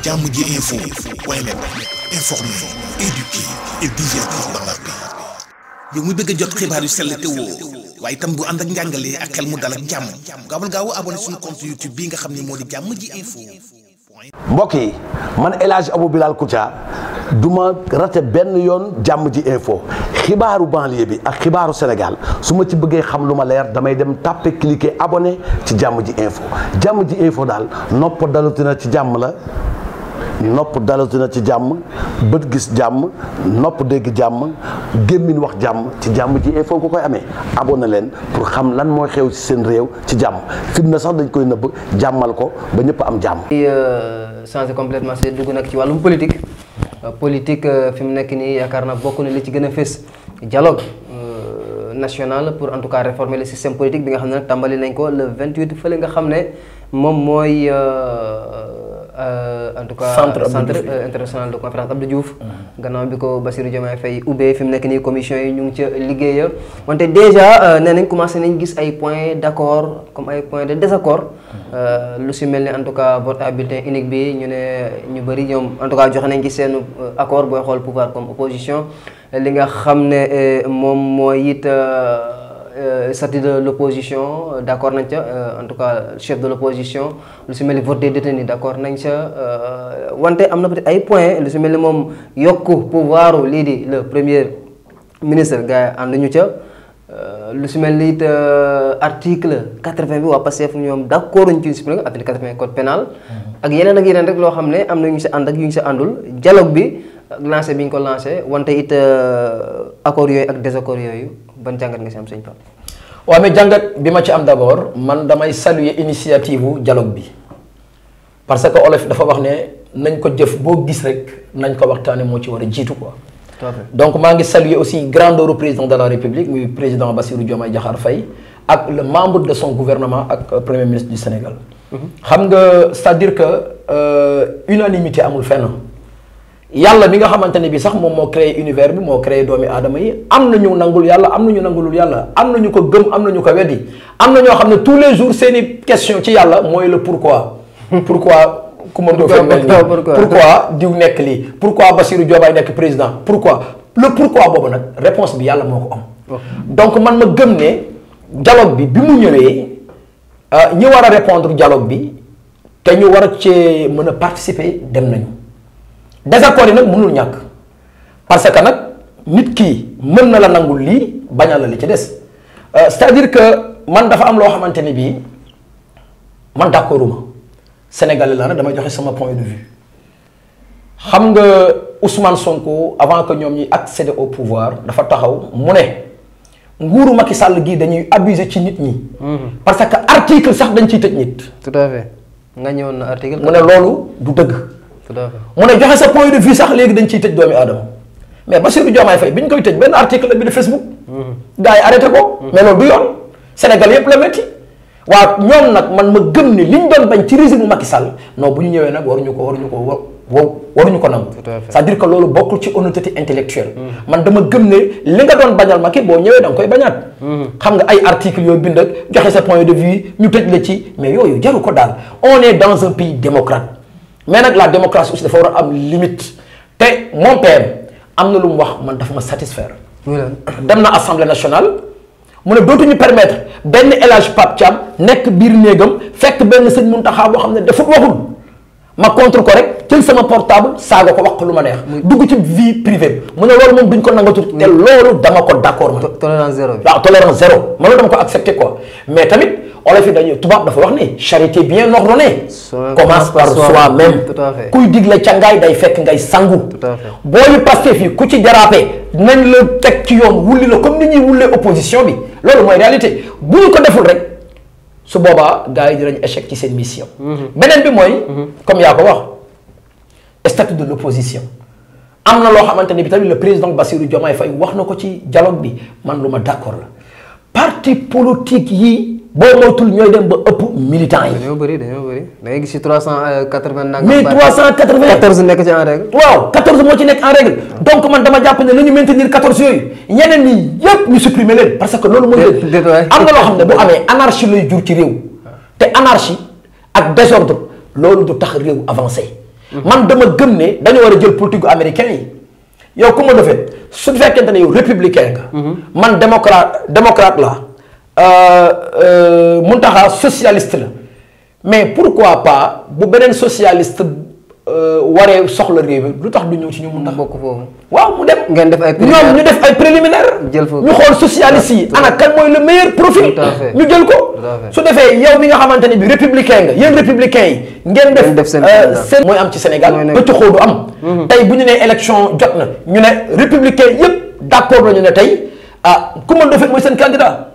Jammji info point net informer, éduquer et divertir dans la paix. yow mu bëgg a jot xibaar yu sell te woo waaye itam bu ànd ak njàngalee ak xel mu dal ak jàmm gaawal gaaw abonné suñu compte YouTube bi nga xam ne moo di Jammji info. mbokk yi man El Hadj Abou Bilal Koutia du ma rate benn yoon Jammji info xibaaru banlieue bi ak xibaaru Sénégal su ma ci bëggee xam lu ma leer damay dem tàppe cliquer abonné ci Jammji info Jammji info daal nopp dalutina ci jàmm la. nopp dalatina ci jàmm bët gis jàmm nopp dégg jàmm gémmiñ wax jàmm ci Jammji info nga koy amee abonné leen pour xam lan mooy xew ci seen réew ci jàmm fitna sax dañ koy nëbb jàmmal ko ba ñëpp am jàmm. changé complètement c'est dugg nag ci wàllum politique fi mu nekk nii yaakaar naa bokk na li ci gën a fës dialogue national pour en tout cas réformer le système politique bi nga xam ne nag tàmbali nañ ko le 28 fële nga xam ne moom mooy. en tout cas centre international de conférence Abdou Diouf gannaaw bi ko Bassirou Diomaye Faye ubbee fi mu nekk nii commission yi ñu ngi ca liggéeya wante déjà nee nañ commencé nañ gis ay points d'accord comme ay points de désaccord lu si mel ni en tout cas vote à bulletin unique bi ñu ne ñu bëri ñoom en tout cas joxe nañ ci seen accord booy xool pouvoir comme opposition li nga xam ne moom mooy it statut de l'opposition d'accord nañ ca en tout cas chef de l'opposition lu si mel ni vote des détenus d'accord nañ ca wante am na peut-être ay points lu si mel ni moom yokku pouvoir lii di le premier ministre gars yi ànduñu ca lu si mel ni it article 80 bi waa Pastef ñoom d'accord ñu ci supprimer article 80 code pénal ak yeneen rek loo xam ne am na yu ñu si ànd ak yu ñu si àndul dialogue bi lancé bi ñu ko lancé wante it accords yooyu ak désaccords yooyu ban jàngat nga si am sëñ Pape. waaw mais jàngat bi ma ci am d'abord man damay saluer initiative u dialogue bi parce que olof dafa wax ne nañ ko jëf boo gis rek nañ ko waxtaane moo ci war a jiitu quoi. donc maa ngi saluer aussi grandeur président de la République muy président Bassirou Diomaye Diakhar Faye ak le membre de son gouvernement ak premier ministre du Sénégal. xam nga c'est-à-dire que unanimité amul fenn. yàlla mi nga xamante ne bi sax moom moo créé univers bi moo créé doomi aadama yi am na ñu nangul yàlla am na ñu nangulul yàlla am na ñu ko gëm am na ñu ko weddi am na ñoo xam ne tous les jours seeni question ci yàlla mooy le pourquoi. pourquoi ku ma doon mel nii pourquoi diw nekk lii pourquoi Bassirou Diomaye nekk président pourquoi le pourquoi boobu nag réponse bi yàlla moo ko am. donc man ma gëm ne dialogue bi mu ñëwee ñi war a répondre dialogue bi te ñu war a cee mën a participer dem nañu. désaccord yi nag mënul ñàkk parce que nag nit ki mën na la nangul lii bañal la li ci des c'est-à-dire que man dafa am loo xamante ni bii man d'accorduma Sénégalais la nag damay joxe sama point de vue xam nga Ousmane Sonko avant que ñoom ñuy accéder au pouvoir dafa taxaw mu ne nguuru Macky Sall gii dañuy abuser ci nit ñi. parce que article sax dañ ciy tëj nit. tout à fait nga ñëwoon na article. mu ne loolu du dëgg. mu ne joxe sa point de vue sax léegi dañ ciy tëj doomi aadama mais Bassirou Diomaye Faye bi ñu koy tëj benn article la bi de Facebook. gars yi arrêté ko. mais loolu du yoon Sénégal yëpp la métti waaw ñoom nag man ma gëm ni liñ doon bañ ci régime Macky Sall non bu ñu ñëwee nag waruñu ko nangu. c'est-à-dire que loolu bokkul ci honnêteté intellectuelle. man dama gëm ne li nga doon bañal Macky boo ñëwee da nga koy bañaat. xam nga ay articles yooyu bind ak joxe sa point de vue ñu tëj la ci mais yooyu jaru ko daal on est dans un pays démocrate. mais nag la démocratie aussi dafa war a am limite te mon père am na lu mu wax man dafa ma satisfaire. dem na assemblée nationale mu ne dootuñu permettre benn El Hadj Pape Thiam nekk biir néegam fekk benn sëñ Mountakha boo xam ne dafa waxul ma contre ko rek jël sama portable saaga ko wax ko lu ma neex. dugg ci vie privée mu ne loolu moom duñ ko nangatu. te loolu dama ko d'accord man. tolérance zéro bi waaw tolérance zéro man loolu dama ko accepter quoi mais tamit. olof yi dañuy tubaab dafa wax ni charité bien ordonnée commence par soi-même kuy digle cangaay day fekk ngay sangu boo ñu Pastef fii ku ci dérapé nañ la teg ci yoon wulli la comme ni ñuy wullee opposition bi loolu mooy réalité bu ñu ko deful rek su boobaa gars yi dinañ échec ci seen mission beneen bi mooy comme yaa ko wax statut de l'opposition am na loo xamante ne bi tamit le président Bassirou Diomaye Faye wax na ko ci dialogue bi man lu ma d'accord la parti politique yi boo moytul ñooy dem ba ëpp militants yi. dañoo bëri da ngay gis ci 380 nangam. mais 380 14 nekk ci en règle. waaw 14 moo ci nekk en règle donc man dama jàpp ne nañu maintenir 14 yooyu ñeneen ñi yëpp ñu supprimer leen parce que loolu mooy. am na loo xam ne bu amee anarchie lay jur ci réew. te anarchie ak désordre loolu du tax réew avancé man dama gëm ne dañu war a jël politique américain yi yow ku ma defee su fekkente ne yow républicain nga. man démocrate la Mountakha socialiste la mais pourquoi pas bu beneen socialiste waree soxla réew mi lu tax du ñëw ci ñu Mountakha bokk foofu. waaw mu dem. ngeen def ay ñoom ñu def ay préliminaire jël foofu ñu xool socialiste yi ana kan mooy le meilleur profil. ñu jël ko. su defee yow mi nga xamante ne bi républicain nga yéen républicain yi. ngeen def seen mooy am ci Sénégal. bëcc xoo du am. tey bu ñu nee élection jot na ñu ne républicain yëpp d' accord nañu ne tey ah Coumba Ndoffène mooy seen candidat.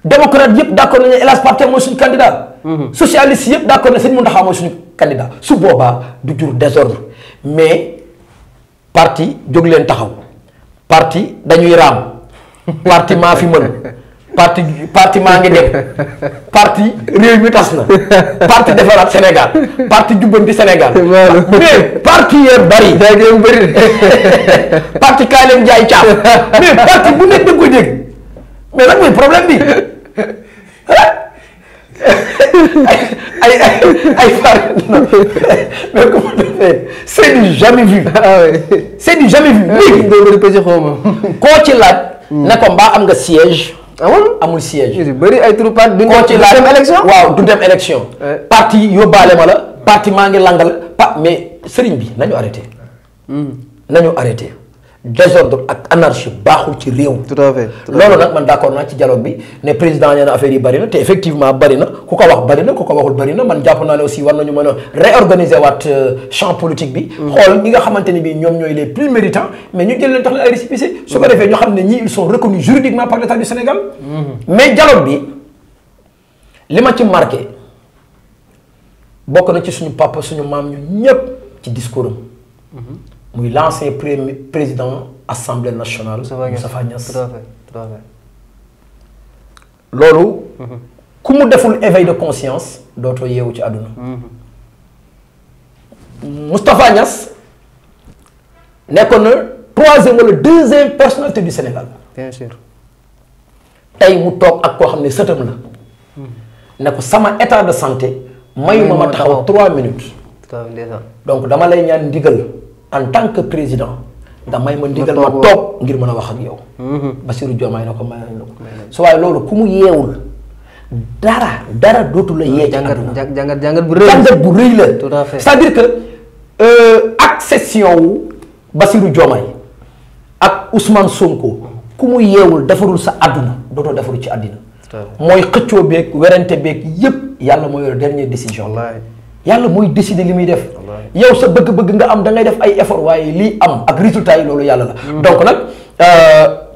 démocrate yëpp d' accord nañu ne El Hadj Pape Thiam mooy suñu candidat. socialiste yëpp d' accord na sëñ Mountakha mooy suñu candidat su boobaa du jur désordre mais parti jóg leen taxaw parti dañuy raam parti maa fi mën parti maa ngi dem parti réew mi tas na parti defaraat Sénégal parti jubbanti Sénégal mais parti yee bari parti kaay leen jaay caaf mais parti bu nekk da nga koy dégg mais lan mooy problème bi ay mais comment faire c'est du jamais vu. C'est du jamais vu. léegi koo ci laaj. ne ko mbaa am nga siège. amul siège. bëri ay troupat du koo ci laaj élection. waaw du dem élection. parti yóbbaale ma la parti maa ngi langal mais sëriñ bi nañu arrêté. nañu arrêté. désordre ak anarchie baaxul ci réew. tout à fait loolu nag man d'accord naa ci dialogue bi ne président nee na affaire yi bari na te effectivement bari na ku ko wax bari na ku ko waxul bari na man jàpp naa ne aussi war nañu mën a réorganiser waat champ politique bi. xool ñi nga xamante ne bii ñoom ñooy les plus méritants mais ñu jël leen tax leen ay récépissé. su ko defee ñoo xam ne ñii ils sont reconnus juridiquement par l'État du Sénégal. mais dialogue bi li ma ci marqué bokk na ci suñu papa suñu maam ñu ñëpp ci discours am. muy l'ancien président assemblée nationale. Moustapha Niasse. tout à fait. loolu. ku mu deful éveil de conscience dootoo yeewu ci àdduna. Moustapha Niasse nekkoon na troisième wala deuxième personnalité du Sénégal. bien sûr. tey mu toog ak koo xam ne sëtam la. ne ko sama état de santé. mayuma ma taxaw 3 minutes. donc dama lay ñaan ndigal. en tant que président nga may ma ndigal ma toog ngir mën a wax ak yow. Bassirou Diomaye na ko may nañ la ko. su waaye loolu ku mu yeewul dara dootu la yee. jàngat bu rëy jàngat bu rëy la. tout à fait c'est-à-dire que accession wu Bassirou Diomaye ak Ousmane Sonko ku mu yeewul defarul sa àdduna dootoo defaru ci àddina. mooy xëccoo beeg werante beeg yépp yàlla mooy yor dernière décision. yàlla mooy décider li muy def. yow sa bëgg-bëgg nga am da ngay def ay effort waaye lii am ak résultat yi loolu yàlla la. donc nag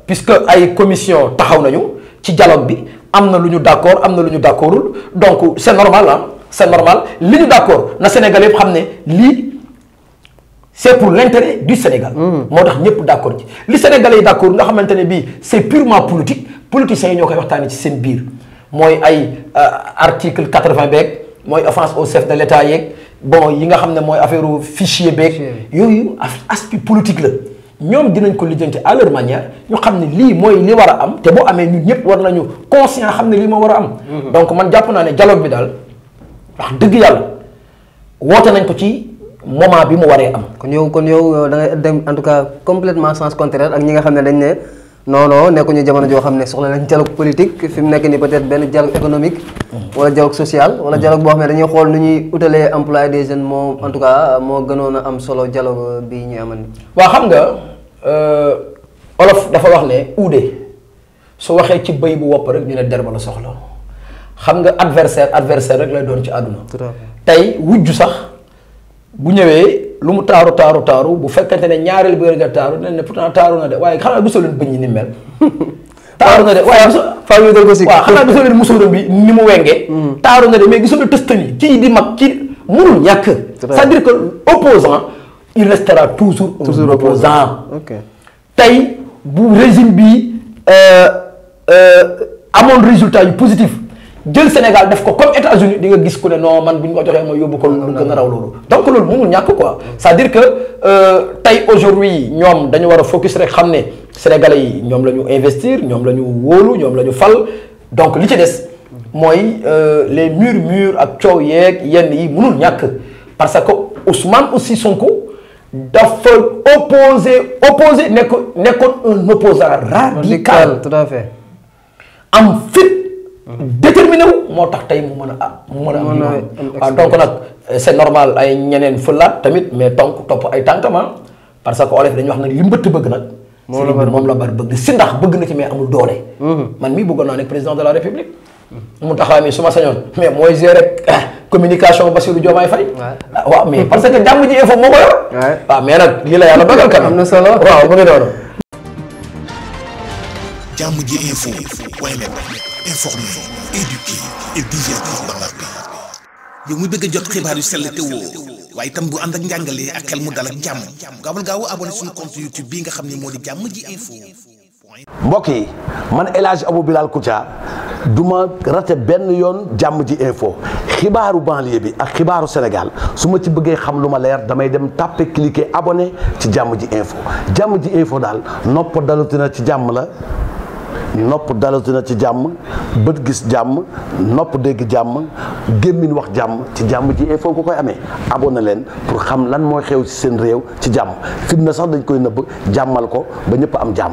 puisque ay commission taxaw nañu ci dialogue bi am na lu ñu d'accord am na lu ñu d'accordul donc c'est normal ah c'est normal li ñu d'accord na Sénégal yëpp xam ne lii c'est pour l'intérêt du Sénégal. moo tax ñëpp d'accord ci li Sénégalais yi d'accord nga xamante ne bii c'est purement politique politiciens yi ñoo koy waxtaanee ci seen biir mooy ay article 80 beeg. mooy offense au chef de l'État yeeg bon yi nga xam ne mooy affaire fichier beeg yooyu aspect politique la ñoom dinañ ko lijjanti à leur manière ñu xam ne lii mooy li war a am te boo amee ñun ñëpp war nañu conscient xam ne lii moo war a am. donc man jàpp naa ne dialogue bi daal wax dëgg yàlla woote nañ ko ci moment bi mu waree am. kon yow da ngay dem en tout cas complètement sens contraire ak ñi nga xam ne dañ ne. non nekkuñu jamono joo xam ne soxla nañ dialogue politique fi mu nekk nii peut-être benn dialogue économique. wala dialogue social. wala dialogue boo xam ne dañuy xool nu ñuy utalee emploi des jeunes moo en tout cas moo gënoon a am solo dialogue bi ñuy amal. waaw xam nga olof dafa wax ne uude su waxee ci bëy bu wopp rek ñu ne derba la soxla xam nga adversaire rek lay doon ci àdduna. tey wujju sax bu ñëwee. lu mu taaru bu fekkente ne ñaareel bi nga taaru ne pourtant taaru na de waaye xanaa gisoo leen bëñ ñi ni mel. taaru na de waaye xanaa gisoo leen musóoram bi ni mu wengee. taaru na de mais gisoo leen tëstan yi kii di mag kii mënul ñàkk. c'est-à-dire que opposant il restera toujours opposant. tey bu régime bi amoon résultat yu positif. jël Sénégal def ko comme États-Unis di nga gis ku ne non man bu ñu ko joxee ma yóbbu ko lu gën a raw loolu donc loolu mënul ñàkk quoi c'est-à-dire que tey aujourd'hui ñoom dañu war a focus rek xam ne Sénégalais yi ñoom la ñu investir ñoom la ñu wóolu ñoom la ñu fal donc li ci des mooy les murmures ak coow yeeg yenn yi mënul ñàkk parce que Ousmane aussi Sonko dafa opposé nekkoon un opposant radical. tout à fait. am fit déterminé wu moo tax tey mu mën a am donc nag c'est normal ay ñeneen fëlaat tamit mais topp ay tànkama parce que olof dañuy wax nag li mbëtt bëgg nag moom la bari bëgg si ndax bëgg na ci mais amul doole man mii bëggoon naa nekk président de la république mu taxaw mi su ma sañoon mais mooy gérer communication Bassirou Diomaye Faye waaw mais parce que jàmm ji info moo ko yor waaw mais nag lii la yàlla dogal kan am na solo waaw mu ngi noonu jàmm ji info point net informer, éduquer et divertir dans la paix. yow mu bëgg a jot xibaar yu sell te woo waaye itam bu ànd ak njàngalee ak xel mu dal ak jàmm gaawal gaaw abonné suñu compte YouTube bii nga xam ne moo di jàmm ji info. mbokk yi man El Hadj Abou Bilal Koutia du ma rate benn yoon jàmm ji info xibaaru banlieue bi ak xibaaru Sénégal su ma ci bëggee xam lu ma leer damay dem tàppe cliquer abonné ci jàmm ji info daal nopp dalutina ci jàmm la. nopp dalatina ci jàmm bët gis jàmm nopp dégg jàmm gémmiñ wax jàmm ci jàmm ji info nga koy amee abonné leen pour xam lan mooy xew ci seen réew ci jàmm fitna sax dañ koy nëbb jàmmal ko ba ñëpp am jàmm